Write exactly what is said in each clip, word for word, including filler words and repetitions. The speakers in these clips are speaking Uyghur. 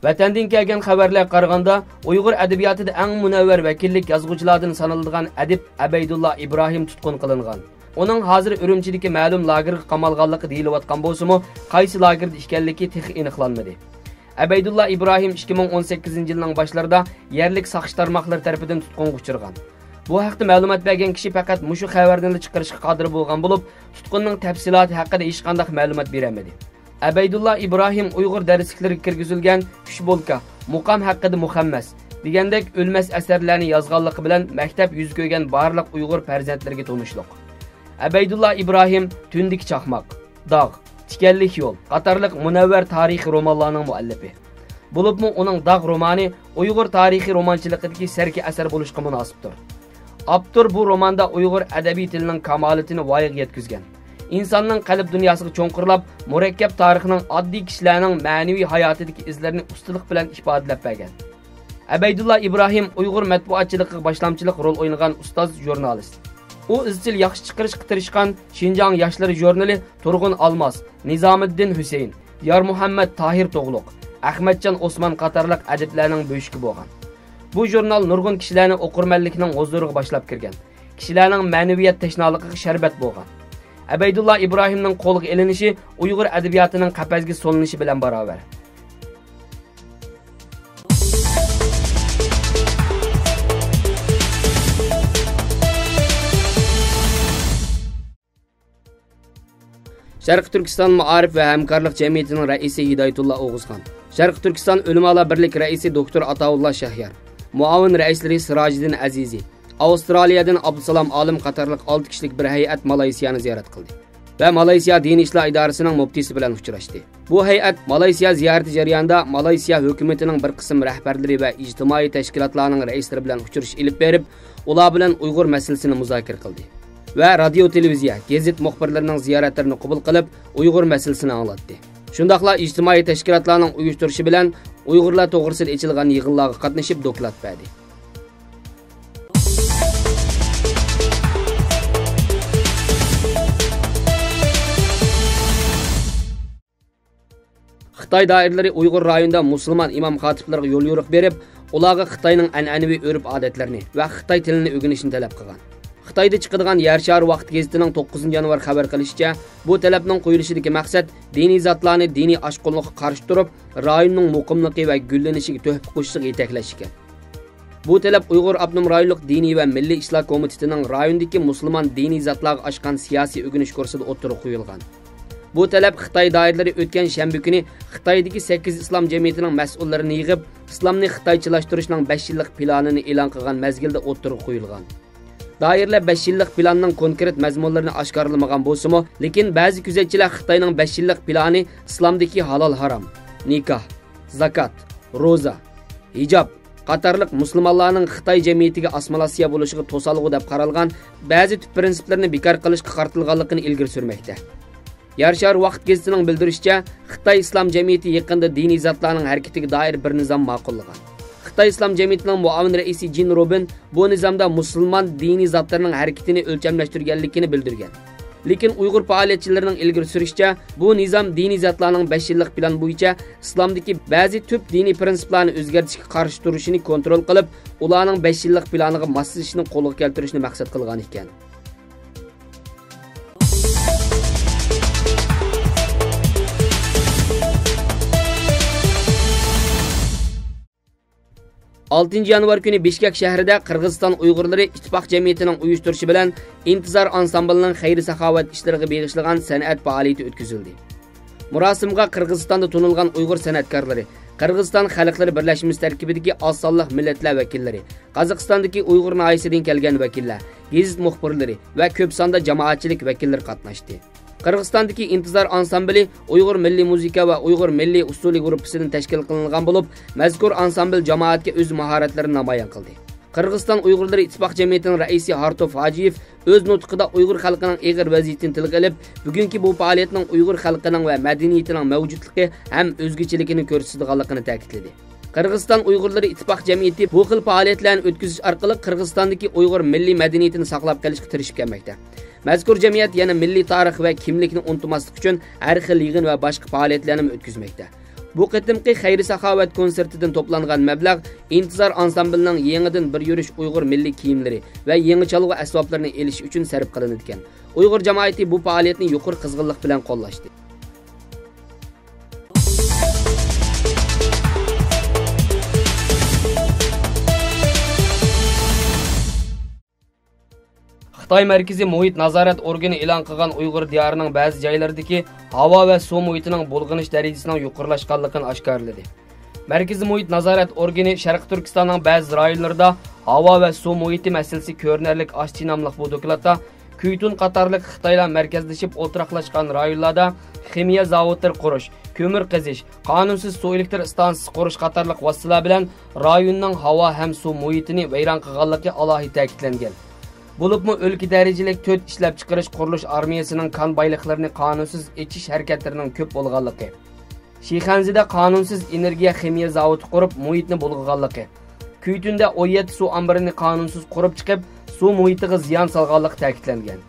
ۋەتەندىن كەلگەن خەۋەرلەرگە قارىغاندا، ئۇيغۇر ئەدەبىياتىدا ئەڭ مۇنەۋۋەر ۋەكىللىك يازغۇچىلاردىن سانىلىدىغان ئەدىب ئەبەيدۇللا ئىبراھىم تۇتقۇن قىلىنغان. ئۇنىڭ ھازىر ئۈرۈمچىدىكى مەلۇم لاگېرغا قامالغانلىقى دېيىلىۋاتقان بولسىمۇ، قايسى لاگېردا ئىكەنلىكى تېخى ئېنىقلانمىدى. ئەبەيدۇللا ئىبراھىم ئىككى مىڭ ئون سەككىزىنچى يىلنىڭ باشلىرىدا يەرلىك ساقچى تارماقلىرى تەرىپىدىن تۇتقۇنغا ئۇچرىغان. بۇ ھەقتە مەلۇمات بەرگەن كىشى پەقەت مۇشۇ خەۋەرنىلا چىقىرىشقا قادىر بولغان بولۇپ، تۇتقۇننىڭ تەپسىلاتى ھەققىدە ھېچقانداق مەلۇمات بېرەلمىدى. ئەبەيدۇللا ئىبراھىم ئۇيغۇر دەرسلىكلىرىگە كىرگۈزۈلگەن «ئۈچ بولكا»، «مۇقام ھەققىدە مۇخەممەس» دېگەندەك ئۆلمەس ئەسەرلەرنى يازغانلىقى بىلەن مەكتەپ يۈز كۆرگەن بارلىق ئۇيغۇر پەرزەنتلىرىگە تونۇشلۇق. ئەبەيدۇللا ئىبراھىم «تۈندىكى چاقماق»، «داغ»، «تىكەنلىك يول» قاتارلىق مۇنەۋۋەر تارىخىي رومانلارنىڭ مۇئەللىپى. بولۇپمۇ ئۇنىڭ «داغ» رومانى ئۇيغۇر تارىخىي رومانچىلىقىدىكى سەركە ئەسەر بولۇشقا مۇناسىپتۇر. ئاپتور بۇ روماندا ئۇيغۇر ئەدەبىي تىلىنىڭ كامالىتىنى ۋايىغا يەتكۈزگەن، ئىنساننىڭ قەلب دۇنياسىغا چوڭقۇرلاپ، مۇرەككەپ تارىخنىڭ ئاددىي كىشىلەرنىڭ مەنىۋى ھاياتىدىكى ئىزلىرىنى ئۇستىلىق بىلەن ئىپادىلەپ بەرگەن. ئەبەيدۇللا ئىبراھىم ئۇيغۇر مەتبۇئاتچىلىقىغا باشلامچىلىق رول ئوينىغان ئۇستاز ژۇرنالىست. ئۇ ئىزچىل ياخشى چىقىرىشقا تىرىشقان شىنجاڭ ياشلىرى ژۇرنىلى تۇرغۇن ئالماس، نىزامىددىن ھۈسەيىن، يارمۇھەممەت تاھىر توغلۇق، ئەخمەتجان ئوسمان قاتارلىق ئەدىبلەرنىڭ بۆشۈكى بولغان. بۇ ژۇرنال نۇرغۇن كىشىلەرنى ئوقۇرمەنلىكنىڭ ھۇزۇرىغا باشلاپ كىرگەن، كىشىلەرنىڭ مەنىۋىيەت تەشنالىقىغا شەربەت بولغان. ئەبەيدۇللا ئىبراھىمنىڭ قولغا ئېلىنىشى ئۇيغۇر ئەدەبىياتىنىڭ قەپەسكە سولىنىشى بىلەن باراۋەر. شەرقىي تۈركىستان مائارىپ ۋە ھەمكارلىق جەمئىيىتىنىڭ رەئىسى ھىدايەتۇللا ئوغۇزخان، شەرقىي تۈركىستان ئۆلىمالار بىرلىك رەئىسى دوكتور ئاتاۋۇللا شەھيار، مۇئاۋىن رەئىسلىرى سىراجىدىن ئەزىزى، ئاۋسترالىيەدىن ئابدۇسالام ئالىم قاتارلىق ئالتە كىشىلىك بىر ھەيئەت مالايسىيانى زىيارەت قىلدى ۋە مالايسىيا دىنىي ئىشلار ئىدارىسىنىڭ مۇپتىسى بىلەن ئۇچراشتى. بۇ ھەيئەت مالايسىيا زىيارىتى جەريانىدا مالايسىيا ھۆكۈمىتىنىڭ بىر قىسىم رەھبەرلىرى ۋە ئىجتىمائىي تەشكىلاتلارنىڭ رەئىسلىرى بىلەن ئۇچرىشىش ئېلىپ بېرىپ، ئۇلار بىلەن ئۇيغۇر مەسىلىسىنى مۇزاكىرە قىلدى ۋە رادىيو، تېلېۋىزىيە، گېزىت مۇخبىرلىرىنىڭ زىيارەتلىرىنى قوبۇل قىلىپ، ئۇيغۇر مەسىلىسىنى ئاڭلاتتى. شۇنداقلا ئىجتىمائىي تەشكىلاتلارنىڭ ئۇيۇشتۇرۇشى بىلەن ئۇيغۇرلار توغرىسىدا ئېچىلغان يىغىنلارغا قاتنىشىپ دوكلات بەردى. خىتاي دائىرىلىرى ئۇيغۇر رايونىدا مۇسۇلمان ئىمام خاتىپلىرىغا يول يورۇق بېرىپ، ئۇلارغا خىتاينىڭ ئەنئەنىۋى ئۆرپ-ئادەتلىرىنى ۋە خىتاي تىلىنى ئۆگىنىشنى تەلەپ قىلغان. خىتايدا چىقىدىغان يەر شارى ۋاقىت گېزىتىنىڭ توققۇزىنچى يانۋار خەۋەر قىلىشىچە، بۇ تەلەپنىڭ قويۇلۇشىدىكى مەقسەت دىنىي زاتلارنى دىنىي ئاشقۇنلۇققا قارشى تۇرۇپ، رايوننىڭ مۇقىملىقى ۋە گۈللىنىشىگە تۆھپە قوشۇشىغا يېتەكلەش ئىكەن. بۇ تەلەپ ئۇيغۇر ئاپتونوم رايونلۇق دىنىي ۋە مىللىي ئىسلاھ كومىتېتىنىڭ رايوندىكى مۇسۇلمان دىنىي زاتلارغا ئاچقان سىياسىي ئۆگىنىش كۇرسىدا ئوتتۇرىغا قويۇلغان. بۇ تەلەپ خىتاي دائىرىلىرى ئۆتكەن شەنبە كۈنى خىتايدىكى سەككىز ئىسلام جەمئىيىتىنىڭ مەسئۇللىرىنى يىغىپ، ئىسلامنى خىتايچىلاشتۇرۇشنىڭ بەش يىللىق پىلانىنى ئېلان قىلغان مەزگىلدە ئوتتۇرىغا قويۇلغان. دائىرىلەر بەش يىللىق پىلاننىڭ كونكرېت مەزمۇنلىرىنى ئاشكارىلىمىغان بولسىمۇ، لېكىن بەزى كۆزەتچىلەر خىتاينىڭ بەش يىللىق پىلانى ئىسلامدىكى ھالال-ھارام، نىكاھ، زاكات، روزا، ھىجاب قاتارلىق مۇسۇلمانلارنىڭ خىتاي جەمئىيىتىگە ئاسسىمىلياتسىيە بولۇشىغا توسالغۇ دەپ قارالغان بەزى تۈپ پىرىنسىپلىرىنى بىكار قىلىشقا قارىتىلغانلىقىنى ئىلگىرى سۈرمەكتە. يەر شارى ۋاقىت گېزىتىنىڭ بىلدۈرۈشىچە، خىتاي ئىسلام جەمئىيىتى يېقىندا دىنىي زاتلارنىڭ ھەرىكىتىگە دائىر بىر نىزام ماقۇللىغان. خىتاي ئىسلام جەمئىيىتىنىڭ مۇئاۋىن رەئىسى جىن روبىن بۇ نىزامدا مۇسۇلمان دىنىي زاتلىرىنىڭ ھەرىكىتىنى ئۆلچەملەشتۈرگەنلىكىنى بىلدۈرگەن. لېكىن ئۇيغۇر پائالىيەتچىلىرىنىڭ ئىلگىرى سۈرۈشىچە، بۇ نىزام دىنىي زاتلارنىڭ بەش يىللىق پىلان بويىچە ئىسلامدىكى بەزى تۈپ دىنىي پىرىنسىپلارنى ئۆزگەرتىشكە قارشى تۇرۇشىنى كونترول قىلىپ، ئۇلارنىڭ بەش يىللىق پىلانىغا ماسلىشىشنى قولغا كەلتۈرۈشنى مەقسەت قىلغان ئىكەن. ئالتىنچى يانۋار كۈنى بىشكەك شەھىرىدە قىرغىزىستان ئۇيغۇرلىرى ئىتتىپاق جەمئىيىتىنىڭ ئۇيۇشتۇرۇشى بىلەن ئىنتىزار ئانسامبىلىنىڭ خەير-ساخاۋەت ئىشلىرىغا بېغىشلىغان سەنئەت پائالىيىتى ئۆتكۈزۈلدى. مۇراسىمغا قىرغىزىستاندا تونۇلغان ئۇيغۇر سەنئەتكارلىرى، قىرغىزىستان خەلقلىرى بىرلەشمىسى تەركىبىدىكى ئاز سانلىق مىللەتلەر ۋەكىللىرى، قازاقىستاندىكى ئۇيغۇر ناھىيەسىدىن كەلگەن ۋەكىللەر، گېزىت مۇخبىرلىرى ۋە كۆپ ساندا جامائەتچىلىك ۋەكىللىرى قاتناشتى. قىرغىزىستاندىكى ئىنتىزار ئانسامبىلى ئۇيغۇر مىللىي مۇزىكا ۋە ئۇيغۇر مىللىي ئۇسسۇلى گۇرۇپپىسىدىن تەشكىل قىلىنغان بولۇپ، مەزكۇر ئانسامبىل جامائەتكە ئۆز ماھارەتلىرىنى نامايان قىلدى. قىرغىزىستان ئۇيغۇرلىرى ئىتتىپاق جەمئىيىتىنىڭ رەئىسى ھارتوف ھاجىيېف ئۆز نۇتقىدا ئۇيغۇر خەلقىنىڭ ئېغىر ۋەزىيىتىنى تىلغا ئېلىپ، بۈگۈنكى بۇ پائالىيەتنىڭ ئۇيغۇر خەلقىنىڭ ۋە مەدەنىيىتىنىڭ مەۋجۇتلۇقى ھەم ئۆزگىچىلىكىنى كۆرسىتىدىغانلىقىنى تەكىتلىدى. قىرغىزىستان ئۇيغۇرلىرى ئىتتىپاق جەمئىيىتى بۇ خىل پائالىيەتلەرنى ئۆتكۈزۈش ئارقىلىق قىرغىزىستاندىكى ئۇيغۇر مىللىي مەدەنىيىتىنى ساقلاپ قېلىشقا تىرىشىپ كەلمەكتە. مەزكۇر جەمئىيەت يەنە مىللىي تارىخ ۋە كىملىكنى ئۇنتۇماسلىق ئۈچۈن ھەر خىل يىغىن ۋە باشقا پائالىيەتلەرنىمۇ ئۆتكۈزمەكتە. بۇ قېتىمقى خەير-ساخاۋەت كونسېرتىدىن توپلانغان مەبلەغ ئىنتىزار ئانسامبىلىنىڭ يېڭىدىن بىر يۈرۈش ئۇيغۇر مىللىي كىيىملىرى ۋە يېڭى چالغۇ ئەسۋابلىرىنى ئېلىش ئۈچۈن سەرپ قىلىنىدىكەن. ئۇيغۇر جامائىتى بۇ پائالىيەتنى يۇقىرى قىزغىنلىق بىلەن قوللاشتى. خىتاي مەركىزىي مۇھىت نازارەت ئورگىنى ئېلان قىلغان ئۇيغۇر دىيارىنىڭ بەزى جايلىرىدىكى ھاۋا ۋە سۇ مۇھىتىنىڭ بۇلغىنىش دەرىجىسىنىڭ يۇقىرىلاشقانلىقىنى ئاشكارىلىدى. مەركىزىي مۇھىت نازارەت ئورگىنى شەرقىي تۈركىستاننىڭ بەزى رايونلىرىدا ھاۋا ۋە سۇ مۇھىتى مەسىلىسى كۆرۈنەرلىك ئاشتى ناملىق بۇ دوكلاتتا كۈيتۇن قاتارلىق خىتايلار مەركەزلىشىپ ئولتۇراقلاشقان رايونلاردا خىمىيە زاۋۇتلىرى قۇرۇش، كۆمۈر قېزىش، قانۇنسىز سۇ ئېلېكتر ئىستانسىسى قۇرۇش قاتارلىق ۋاسىتىلەر بىلەن رايوننىڭ ھاۋا ھەم سۇ مۇھىتىنى ۋەيران قىلغانلىقى ئالاھىدە تەكىتلەنگەن. بولۇپمۇ ئۆلكە دەرىجىلىك تۆت ئىشلەپچىقىرىش قۇرۇلۇش ئارمىيەسىنىڭ كان بايلىقلىرىنى قانۇنسىز ئېچىش ھەرىكەتلىرىنىڭ كۆپ بولغانلىقى، شىخەنزىدە قانۇنسىز ئېنېرگىيە خىمىيە زاۋۇتى قۇرۇپ، مۇھىتنى بۇلغىغانلىقى، كۈيتۈندە ئون يەتتە سۇ ئامبىرىنى قانۇنسىز قۇرۇپ چىقىپ، سۇ مۇھىتىغا زىيان سالغانلىقى تەكىتلەنگەن.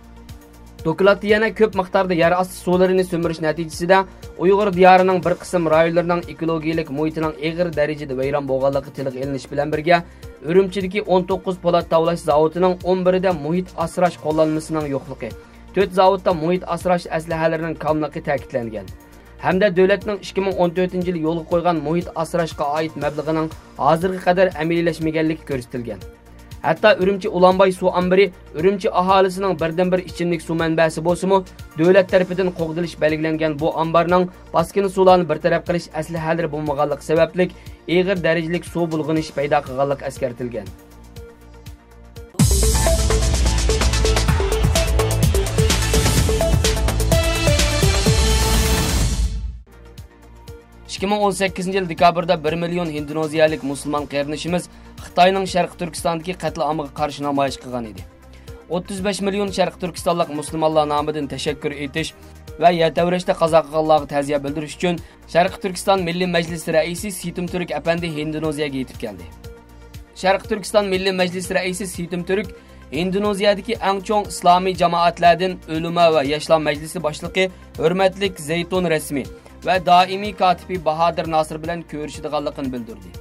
دوكلاتتا يەنە كۆپ مىقداردا يەر ئاستى سۇلىرىنى سۈمۈرۈش نەتىجىسىدە ئۇيغۇر دىيارىنىڭ بىر قىسىم رايونلىرىنىڭ ئېكولوگىيەلىك مۇھىتىنىڭ ئېغىر دەرىجىدە ۋەيران بولغانلىقى تىلغا ئېلىنىش بىلەن بىرگە، ئۈرۈمچىدىكى ئون توققۇز پولات تاۋلاش زاۋۇتىنىڭ ئون بىرىدە مۇھىت ئاسراش قوللانمىسىنىڭ يوقلۇقى، تۆت زاۋۇتتا مۇھىت ئاسراش ئەسلىھەلىرىنىڭ كاملىقى تەكىتلەنگەن. ھەمدە دۆلەتنىڭ ئىككى مىڭ ئون تۆتىنچى يىلى يولغا قويغان مۇھىت ئاسراشقا ئائىت مەبلىغىنىڭ ھازىرغا قەدەر ئەمەلىيلەشمىگەنلىكى كۆرسىتىلگەن. ھەتتا ئۈرۈمچى ئۇلانباي سۇ ئامبىرى ئۈرۈمچى ئاھالىسىنىڭ بىردىنبىر ئىچىملىك سۇ مەنبەسى بولسىمۇ، دۆلەت تەرىپىدىن قوغدىلىش بەلگىلەنگەن بۇ ئامبارنىڭ پاسكىنا سۇلارنى بىر تەرەپ قىلىش ئەسلىھەلىرى بولمىغانلىقى سەۋەبلىك، ئېغىر دەرىجىلىك سۇ بۇلغىنىشى پەيدا قىلغانلىقى ئەسكەرتىلگەن. ئىككى مىڭ ئون سەككىزىنچى يىل دېكابىردا بىر مىليون ھىندونېزىيەلىك مۇسۇلمان قېرىندىشىمىز خىتاينىڭ شەرقىي تۈركىستاندىكى قەتلىئامىغا قارشى نامايىش قىلغان ئىدى. ئوتتۇز بەش مىليون شەرقىي تۈركىستانلىق مۇسۇلمانلار نامىدىن تەشەككۈر ئېيتىش ۋە يەر تەۋرەشتە قازا قىلغانلارغا تەزىيە بىلدۈرۈش ئۈچۈن شەرقىي تۈركىستان مىللىي مەجلىسى رەئىسى سېيىتىم تۈرك ئەپەندى ھىندونېزىيەگە يېتىپ كەلدى. شەرقىي تۈركىستان مىللىي مەجلىسى رەئىسى سېيىتىم تۈرك ھىندونېزىيەدىكى ئەڭ چوڭ ئىسلامىي جامائەتلەردىن ئۆلىما ۋە ياشلار مەجلىسى باشلىقى ھۆرمەتلىك زەيتۇن رەسمى ۋە دائىمىي كاتىپى باھادىر ناسىر بىلەن كۆرۈشىدىغانلىقىنى بىلدۈردى.